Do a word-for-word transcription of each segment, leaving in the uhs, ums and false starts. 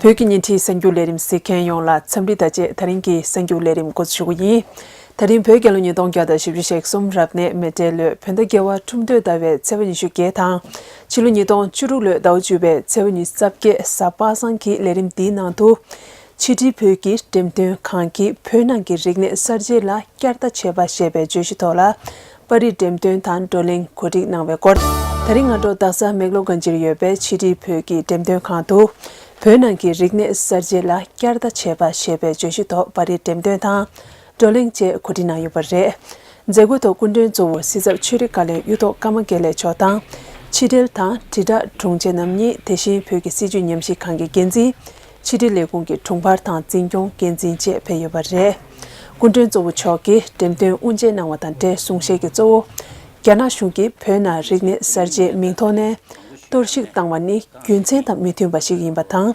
བོད་ཀྱི་བརྙན་འཕྲིན་གསར་འགྱུར་ལས་རིམ་གཟིགས་མཁན་ཡོངས་ལ་འཚམས་འདྲི་དང་བཅས། ད་རིང་གི་གསར་འགྱུར་ལས་རིམ་འགོ་འཛུགས་ཞུ་གི་ཡིན། ད་རིང་བོད་རྒྱལ་ལོ་ཉིས་སྟོང་བརྒྱ་དང་བཞི་བཅུ་ཞེ་གསུམ་རབ་གནས་མེ་སྤྲེལ་ལོའི་བོད་ཟླ་བརྒྱད་པ་ཁྲུམས་སྟོད་ཟླ་བའི་ཚེས་པ་ཉི་ཤུ་བརྒྱད་དང་། ཕྱི་ལོ་ཉིས་སྟོང་བཅུ་དྲུག་ལོའི་ཟླ་བ་བཅུ་པའི་ཚེས་པ་ཉི་ཤུ་རྩ་བརྒྱད། གཟའ་པ་སངས་ཀྱི་ལས་རིམ་འདིའི་ནང་དུ། ཕྱི་དྲིལ་བོད་ཀྱི་འགྲེམས་སྟོན་ཁང་གིས་བོད་ནང་གི་རིག་གནས་གསར་བརྗེ་ལ་བསྐྱར་ལྟ་བྱེད་པ་ཞེས་པའི་བརྗོད་གཞི་ཐོག་ལ། པར་རིས་འགྲེམས་སྟོན་དང་བགྲོ་གླེང་གོ་སྒྲིག་གནང་བའི་སྐོར། ད་རིང་སྔ་དྲོ་རྡ་ས་མེག་ལོ་གན་ཇིར་ཡོད་པའི་ཕྱི་དྲིལ་བོད་ཀྱི་འགྲེམས་སྟོན་ཁང་དུ། བོད་ནང་གི་རིག་གནས་གསར་བརྗེ་ལ་བསྐྱར་ལྟ་བྱེད་པ་ཞེས་པའི་བརྗོད་གཞི་ཐོག་པར་རིས་འགྲེམས་སྟོན་དང་། བགྲོ་གླེང་བཅས་གོ་སྒྲིག་གནང་ཡོད་པ་རེད། མཛད་སྒོའི་ཐོག་སྐུ་མགྲོན་གཙོ་བོ་སྲིད་ཚབ་ཆོས་རིག་བཀའ་བློན་གཡུ་ཐོག་ཀརྨ་དགེ་ལེགས་མཆོག་དང་། ཕྱི་དྲིལ་དང་དྲིལ་བསྒྲགས་དྲུང་ཆེ་རྣམ་གཉིས། དེ་བཞིན་བོད་ཀྱི་སྲིད་བྱུས་ཉམས་ཞིབ་ཁང་གི་འགན་འཛིན། ཕྱི་དྲིལ་ལས་ཁུངས་ཀྱི་དྲུང་འཕར་དང་འཛིན་སྐྱོང་འགན་འཛིན་བཅས་ཕེབས་ཡོད་པ་རེད། སྐུ་མགྲོན་གཙོ་བོ་མཆོག་གིས་འགྲེམས་སྟོན་དབུ་འབྱེད་གནང་བ་དང་འབྲེལ་གསུང་བཤད་ཀྱི་གཙོ་བོ། རྒྱ་ནག་གཞུང་གིས་བོད་ནང་རིག་གནས་གསར་བརྗེའི་མིང་ཐོག་ནས་གཏོར་བཤིག་བཏང་བ་ནི་རྒྱུ་མཚན་དང་མི་མཐུན་པ་ཞིག་ཡིན་པ་དང་།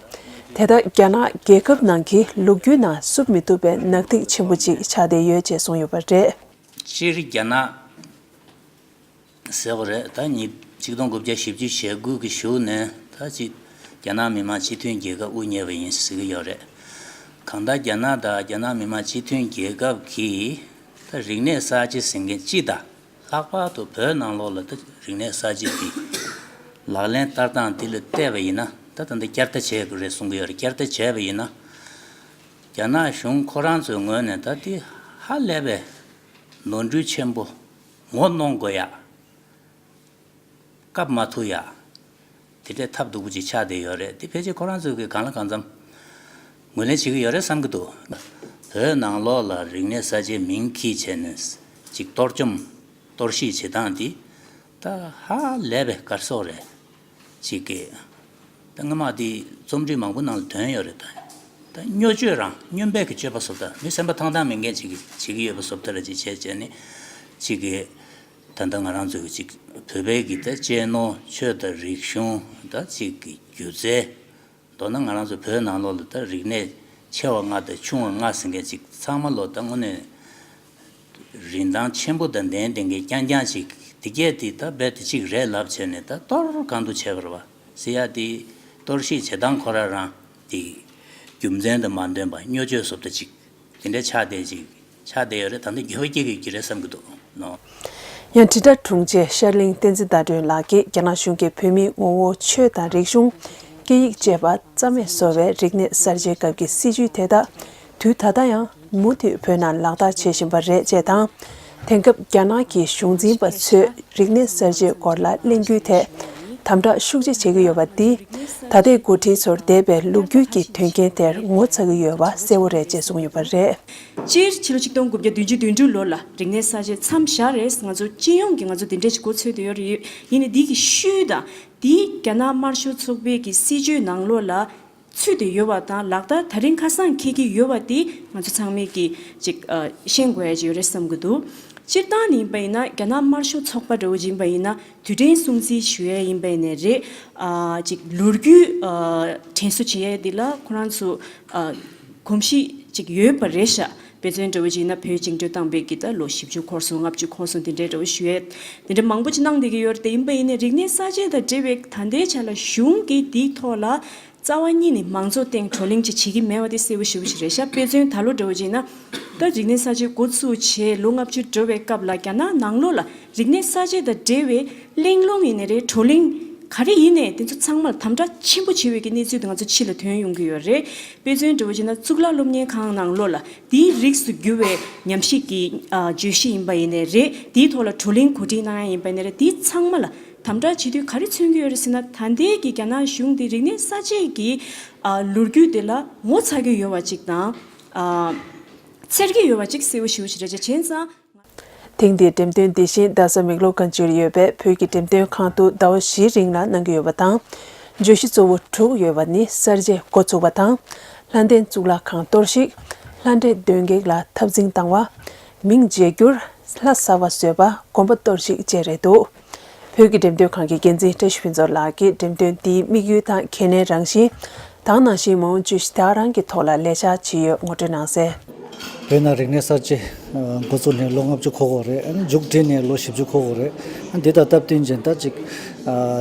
དེ་དག་རྒྱ་ནག་རྒྱལ་ཁབ་ནང་གི་ལོ་རྒྱུས་ནང་བསུབ་མི་ཐུབ་པའི་ནག་ཐིག་ཆེན་པོ་ཅིག་ཆགས་བསྡད་ཡོད་ཅེས་གསུངས་ཡོད་པ་རེད། སྤྱིར་རྒྱ་ནག་ཟེར་བ་རེད། ད་ཉིས་ཆིག་སྟོང་དགུ་བརྒྱ་བཞི་བཅུ་ཞེ་དགུ་གི་གཞུག་ནས་ད་ཅིག་རྒྱ་ནག་མི་དམངས་སྤྱི་མཐུན་རྒྱལ་ཁབ་དབུ་བརྙེས་པ་ཡིན་ཟེར་གྱི་ཡོད་རེད། གང་ལྟར་རྒྱ་ནག་དང་རྒྱ་ནག་མི་དམངས་སྤྱི་མཐུན་རྒྱལ་ཁབ་ཀྱིས་ད་རིག་གནས་གསར་བརྗེ་ཟེར་མཁན་སྤྱི་དང་། ལྷག་པར་དུ་བོད་ནང་ལོགས་ལ་ད་རིག་གནས་གསར་བརྗེ་འདི་ལག་ལེན་བསྟར་སྟངས་འདི་ལ་བལྟས་པ་ཡིན་ན། ད་ད་ལྟ་བསྐྱར་ལྟ་བྱེད་དགོས་རེད་གསུང་གི་ཡོད་རེད། བསྐྱར་ལྟ་བྱས་པ་ཡིན་ན། རྒྱ་ནག་གཞུང་ཁོ་རང་ཚོའི་ངོས་ནས་ད་འདི་ཧ་ལས་པའི་ནོར་འཁྲུལ་ཆེན་པོ། ངོ་གནོང་དགོས་ཡ། སྐབས་མ་ཐུག་ཡ། དེ་འདྲའི་ཐབས་སྡུག་པོ་ཅིག་ཆགས་བསྡད་ཡོད་རེད། དེ་ཕལ་ཆེར་ཁོ་རང་ཚོས་གི་གང་ལ་གང་འཚམ་ངོས་ལེན་བྱེད་ཀྱི་ཡོད་རེད་བསམ་གྱི་འདུག་བོད་ནང་ལོགས་ལ་རིག་གནས་གསར་བརྗེའི་མིང་འཁྱེར་བྱས་ནས་ཅིག་གཏོར་བཅོམ་གཏོར་བཤིག་བྱེད་སྟངས་འདི་ད་ཧ་ལས་པའི་དཀར་གསོག་རེད། ཅིག་གི་ད་སྔ་མ་དེ་རྩོམ་བྲིས་མང་པོ་ནང་ལ་ཐོན་ཡོད་རེད། ད་ད་སྨྱོ་སྤྱོད་རང་སྨྱོན་པའི་གི་སྤྱོད་པ་བཟོ་ལྟ། མི་སེམས་པ་ཐང་ཐང་མེད་མཁན་ཅིག་གིས་བྱེད་ཀྱི་ཡོད་པ་བཟོ་ལྟ་ར་ཅིག་བྱས་བྱས་ནས་ཅིག་གི་ད་ལྟ་ང་རང་ཚོའི་གི་ཅིག་བོད་པའི་གི་ད་གཅེས་ནོར་ཆོས་དང་རིག་གཞུང་ད་ཅིག་གི་སྒྱུ་རྩལ། མདོར་ན་ང་རང་ཚོ་བོད་ནང་ལོགས་ལ་ད་རིག་གནས་ཆེ་བ་ལྔ་དང་ཆུང་བ་ལྔ་ཟེར་མཁན་ཅིག་ཚང་མ་ལོ་ད་དངོས་གནས་རིན་ཐང་ཆེན་པོ་དང་ལྡན་ལྡན་གྱི་རྐྱང་རྐྱང་ཅིག་དེ་གས་དེ་ད་རྦད་དེ་ཅིག་རེད་ལབ་བྱས་ནས་ད་གཏོར་གང་དུ་བྱས་པ་རེད་བ་ཟེར་ཡ་དེ། གཏོར་བཤིག་བྱེད་སྟངས་ཁོ་རང་རང་དེ་རྒྱུ་མཚན་དང་མ་ལྡན་པ་སྨྱོ་སྤྱོད་བཟོ་ལྟ་ཅིག་དེ་འདྲ་ཆགས་བསྡད་ཅིག་ཆགས་བསྡད་ཡོད་རེད། ད་ལྟ་འགྱུར་བ་སྐྱེ་དགོས་ཀྱི་རེད་བསམ་གྱི་འདུག་ནོ། ཡང་དྲིལ་བསྒྲགས་དྲུང་ཆེ་ཤར་གླིང་བསྟན་འཛིན་ཟླ་སྒྲོན་ལགས་ཀྱིས་རྒྱ་ནག་གཞུང་གིས་བོད་མིའི་ངོ་བོ། ཆོས་དང་རིག་གཞུང་། སྐད་ཡིག་བཅས་པ་རྩ་མེད་བཟོ་བའི་རིག་གནས་གསར་བརྗེའི་སྐབས་ཀྱི་སྲིད་བྱུས་དེ་དག་དུས་ད་ལྟ་ཡང་མུ་མཐུད་བོད་ནང་ལག་བསྟར་བྱེད་བཞིན་པ་རེད་ཅེས་དང་། དེང་སྐབས་རྒྱ་ནག་གི་གཞུང་འཛིན་པ་ཚོས་རིག་གནས་གསར་བརྗེའི་སྐོར་ལ་གླེང་རྒྱུའི་ཐད་དམ་དྲག་ཤུགས་ཆེ་བྱེད་ཀྱི་ཡོད་པ་འདིས། ད་ལྟའི་འགོ་ཁྲིད་ཚོར་འདས་པའི་ལོ་རྒྱུས་ཀྱི་དོན་རྐྱེན་དེར་ངོ་ཚ་གི་ཡོད་པ་གསལ་བོ་རེད་ཅེས་གསུངས་ཡོད་པ་རེད། སྤྱིར་ཕྱི་ལོ་ཆིག་སྟོང་དགུ་བརྒྱ་བདུན་ཅུ་དོན་དྲུག་ལོ་ལ་རིག་གནས་གསར་བརྗེ་མཚམས་བཞག་རེད། ང་ཚོ་སྤྱི་ཡོངས་ཀྱི་ང་ཚོ་འདི་འདྲས་ཞིག་འགོ་ཚུགས་བསྡད་ཡོད་རེད། ཡིན་ནའི་འདི་གི་ཤུལ་དང་འདི་རྒྱ་ནག་དམར་ཤོག་ཚོགས་པའི་གི་སྲིད་བྱུས་ནང་ལོགས་ལ་ཚུད་བསྡད་ཡོད་པ་དང་། ལག་བསྟར་ད་རིང་ཁ་སང་འཁེལ་གྱི་ཡོད་པ་འདི་ང་ཚོ་ཚང་མས་ཀྱི་ཅིག་ཤེས་དགོས་ཡ་ཅིག་ཡོད་རེད་བསམ་གྱི་འདུག་སྤྱིར་བཏང་ནས་ཡིན་པ་ཡིན་ན་རྒྱ་ནག་དམར་ཤོག་ཚོགས་པ་འདྲ་བོ་ཅིག་ཡིན་པ་ཡིན་ན་དུས་དྲན་སྲུང་བརྩི་ཞུ་ཡ་ཡིན་པ་ཡིན་ནའི་རེད། ཨ་ཅིག་ལོ་རྒྱུས་ཨ་དྲན་གསོ་བྱེད་ཡ་འདི་ལ་ཁོ་རང་ཚོ་ཨ་གོམས་གཤིས་ཅིག་ཡོད་པ་རེད་ཤག་དཔེ་མཚོན་འདྲ་བོ་ཅིག་ཡིན་ན་བོད་བཅིངས་འགྲོལ་བཏང་པའི་གི་ད་ལོ་བཞི་བཅུ་འཁོར་སོང་། ལྔ་བཅུ་འཁོར་སོང་། དེ་འདྲའི་འདྲ་བོ་ཞུ་ཡས་དེ་འདྲ་མང་པོ་ཅིག་གནང་བསྡད་ཀྱི་ཡོད་རེད་དེ། ཡིན་པ་ཡིན་ནའི་རིག་གནས་གསར་བརྗེ་དང་འབྲེལ་བའི་ད་ལྟའི་ཆ་ལ་གཞུང་གིས་འདིའི་ཐོག་ལ་རྩ་བ་ཉིད་ནས་མང་ཚོགས་སྟེང་བགྲོ་གླེང་ཅིག་བྱེད་ཀྱི་མེད་པ་དེ་གསལ་པོ་ཞེ་པོ་ཅིག་རེད་ཤག་དཔེ་མཚོན་ད་ལོ་འདྲ་བོ་ཅིག་ཡིན་ན་ད་རིག་གནས་གསར་བརྗེ་འགོ་ཚུགས་བྱས་ལོ་ལྔ་བཅུ་འགྲོ་བའི་སྐབས་ལ་རྒྱ་ནག་ནང་ལོགས་ལ་རིག་གནས་གསར་བརྗེ་དང་འབྲེལ་བའི་གླེང་སློང་ཡིན་ནའི་རེད། བགྲོ་གླེང་ག་རེ་ཡིན་ནའི་དེ་ཚོ་ཚང་མ་ལ་དམ་དྲག་ཆེན་པོ་བྱེད་པའི་གི་གནས་ཚུལ་དེ་ང་ཚོ་ཕྱི་ལ་ཐོན་ཡོང་གི་ཡོད་རེད། དཔེ་མཚོན་འདྲ་བོ་བྱས་ན་གཙུག་ལག་སློབ་གཉེར་ཁང་ནང་ལོགས་ལ་དེའི་རིགས་སུ་གྱུར་བའི་ཉམས་ཞིབ་ཀྱི་ཨ་བརྗོད་གཞི་ཡིན་པ་ཡིན་ནའི་རེད། དེའི་ཐོག་ལ་བགྲོ་གླེང་གོ་སྒྲིག་གནང་ཡ་ཡིན་པ་ཡིན་ནའི་རེད། དེ་ཚང་མ་ལ་དམ་དྲག་བྱེད་དུས་ག་རེ་མཚོན་གྱི་ཡོད་རེད་ཟེར་ན། ད་ལྟའི་གི་རྒྱ་ནག་གཞུང་དེ་རིག་གནས་གསར་བརྗེ་གི་ཨ་ལོ་རྒྱུས་དེ་ལ་ངོ་ཚ་གི་ཡོད་པ་ཅིག་དང་། ཨ་འཚེར་གྱི་ཡོད་པ་ཅིག་གསལ་པོ་ཞེ་པོ་ཅིག་རེད་ཅེས་བྱས་ཙང་། ཐེངས་འདིའི་འགྲེམས་སྟོན་འདི་བཞིན་རྡ་ས་མེག་ལོར་གན་ཇིར་ཡོད་པའི་བོད་ཀྱི་འགྲེམས་སྟོན་ཁང་དུ་ཟླ་བ་བཞིའི་རིང་ལ་གནང་གི་ཡོད་པ་དང་། བརྗོད་གཞི་གཙོ་བོ་དྲུག་ཡོད་པ་ནི་གསར་བརྗེ་འགོ་ཚུགས་པ་དང་། ལྷ་ལྡན་གཙུག་ལག་ཁང་གཏོར་བཤིག་ལྷ་འདྲེ་གདོན་བགེགས་ལ་འཐབ་འཛིང་བཏང་བ། མིང་བརྗེ་བསྒྱུར། ལྷ་གསར་བ་བཟོས་པ། དགོན་པ་གཏོར་བཤིག་བཅས་རེད་འདུག་བོད་ཀྱི་འགྲེམས་སྟོན་ཁང་གི་འགན་འཛིན་བཀྲ་ཤིས་ཕུན་ཚོགས་ལགས་ཀྱིས་འགྲེམས་སྟོན་འདིའི་དམིགས་ཡུལ་དང་ཁས་ལེན་རང་བཞིན། དང་ནང་བཞིན་མ་འོངས་བརྗོད་གཞི་དེ་ག་རང་གི་ཐོག་ལ་ལས་འཆར་ཇི་ཡོད་ངོ་སྤྲོད་གནང་གསལ། བོད་ནང་རིག་གནས་གསར་བརྗེ་འགོ་བཙུགས་ནས་ལོ་ལྔ་བཅུ་འཁོར་གྱི་ཡོད་རེད། མཇུག་སྒྲིལ་ནས་ལོ་བཞི་བཅུ་འཁོར་གྱི་ཡོད་རེད། འདི་དང་སྟབས་བསྟུན་བྱས་ད་ཅིག་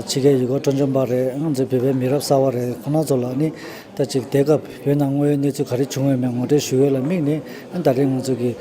ཕྱི་རྒྱལ་ཡུལ་སྐོར་སྤྲོ་འཆམ་པ་རེད། ང་ཚོའི་བོད་པའི་མི་རབས་གསར་པ་རེད། ཁོང་རྣམ་ཚོ་ལ་ནི་ད་ ཅིག་དེ་སྐབས་བོད་ནང་དངོས་ཡོད་གནས་ཚུལ་ག་རེ་བྱུང་ཡོད་མེད་ངོ་སྤྲོད་ཞུ་ཡས་ལ་དམིགས་ནས། ཨ་ད་རེས་ང་ཚོ་གི་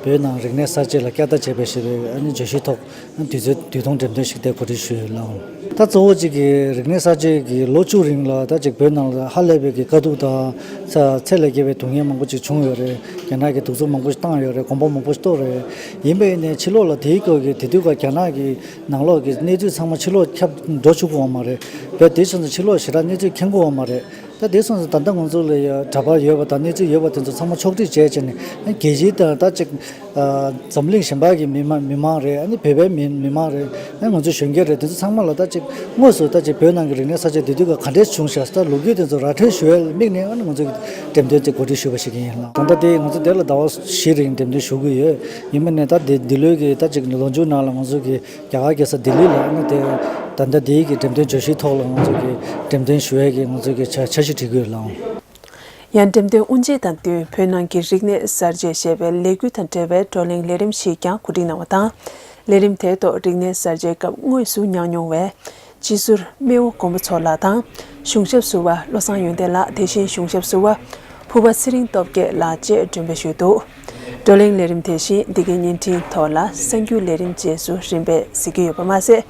བོད་ནང་རིག་གནས་གསར་བརྗེ་ལ་བསྐྱར་ལྟ་བྱས་པའི་ཞེས་པའི་ཨ་ནི་བརྗོད་གཞིའི་ཐོག་དུས་ཚོད་དུས་ཐུང་འགྲེམས་སྟོན་ཞིག་དེ་གོ་སྒྲིག་ཞུས་ཡོད་ལགས། ད་གཙོ་བོ་གཅིག་གི་རིག་གནས་གསར་བརྗེ་གི་ལོ་བཅུ་རིང་ལ་ད་ཅིག་བོད་ནང་ལ་ཧ་ལས་པའི་གི་དཀའ་སྡུག་དང་ཚ་ཚད་ལས་བརྒལ་བའི་སྡུག་བསྔལ་མང་པོ་ཅིག་བྱུང་ཡོད་རེད། རྒྱ་ནག་གིས་གདུག་རྩུབ་མང་པོ་ཞིག་བཏང་ཡོད་རེད། གོམ་པ་མང་པོ་ཞིག་གཏོར་རེད། ཡིན་པ་ཡིན་ནའི་ཕྱི་ལོགས་ལ་དེའི་སྐབས་ཀྱི་དེ་དུས་ཀ་རྒྱ་ནག་གི་ནང་ལོགས་ཀྱི་གནས་ཚུལ་ཚང་མ་ཕྱི་ལོགས་ཁྱབ་འགྲོ་ཆོག་གི་ཡོད་མ་རེད། བོད་དེ་ཕྱོགས་སུ་ཕྱི་ལོགས་ཞེ་དྲག་གནས་ཚུལ་མཁྱེན་གྱི་ཡོད་མ་རེད། ད་དེ་སོང་ཙང་ད་ལྟ་ང་ཚོ་ལ་ཡ་འདྲ་པར་ཡོད་པ་དང་གནས་ཚུལ་ཡོད་པ་དེ་ཚོ་ཚང་མ་ཕྱོགས་སྒྲིག་བྱས་བྱས་ནས། ཨ་རྒྱལ་སྤྱི་དང་ད་ཅིག་ཨ་འཛམ་གླིང་གཞན་པ་གི་མི་མང་མི་མང་རེད། ཨ་ནི་བོད་པའི་མི་མི་མང་རེད། ཨ་ང་ཚོ་གཞོན་སྐྱེས་རེད། དེ་ཚོ་ཚང་མ་ལ་ད་ཅིག་དངོས་སུ་ད་ཅིག་བོད་ནང་གི་རིག་གནས་གསར་བརྗེ་དེ་དུས་ཀ་ག་འདྲས་བྱུང་ཤག་ད་ལོ་རྒྱུས་དེ་ཚོ་ར་འཕྲོད་ཞུ་ཡས་དམིགས་ནས། ཨ་ནི་ང་ཚོ་གི་འགྲེམས་སྟོན་དེ་གོ་སྒྲིག་ཞུས་པ་ཞིག་ཡིན་ལགས། ད་ལྟ་དེ་ང་ཚོ་དེ་ལ་ཟླ་བ་བཞི་རིང་འགྲེམས་སྟོན་ཞུ་གི་ཡོད། ཡིན་པ་ནས་ད་འདི་འདི་ལོའི་གི་ད་ཅིག་ལོ་མཇུག་ནང་ལ་ང་ཚོ་གི་རྒྱ་གར་རྒྱལ་ས་ལྡི་ལི་ལ་ཨ་ནི་དེ་ད་ལྟ་དེའི་གི་འགྲེམས་སྟོན་བརྗོད་གཞིའི་ཐོག་ལ་ང་ཚོ་གི་འགྲེམས་སྟོན་ཞུ་ཡས་ཀྱི་ང་ཚོ་གི་འཆར་འཆར་གཞི་བྲིས་ཀྱི་ཡོད་ལགས། ཡང་འགྲེམས་སྟོན་དབུ་འབྱེད་དང་བསྟུན་བོད་ནང་གི་རིག་གནས་གསར་བརྗེ་ཞེས་པའི་ལས་འགུལ་དང་འབྲེལ་བའི་བགྲོ་གླེང་ལས་རིམ་ཞིག་ཀྱང་གོ་སྒྲིག་གནང་བ་དང་། ལས་རིམ་དེའི་ཐོག་རིག་གནས་གསར་བརྗེའི་སྐབས་དངོས་སུ་མྱངས་མྱོང་བའི་སྤྱི་ཟུར་རྨེའུ་མགོན་པོ་མཚོ་ལགས་དང་། གཞུང་ཞབས་ཟུར་པ་བློ་བཟང་ཡོན་ཏན་ལགས། དེ་བཞིན་གཞུང་ཞབས་ཟུར་པ་ཕུར་པ་ཚེ་རིང་སྟོབས་རྒྱས་ལགས་བཅས་མགྲོན་འབོད་ཞུས་འདུག་བགྲོ་གླེང་ལས་རིམ་དེ་བཞིན་འདི་གའི་བརྙན་འཕྲིན་ཐོག་ལ་གསར་འགྱུར་ལས་རིམ་རྗེས་སུ་རིམ་པས་གཟིགས་ཀྱི་ཡོད་པ་མ་ཟད།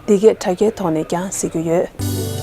འདི་གའི་དྲ་རྒྱའི་ཐོག་ནས་ཀྱང་གཟིགས་རྒྱུ་ཡོད།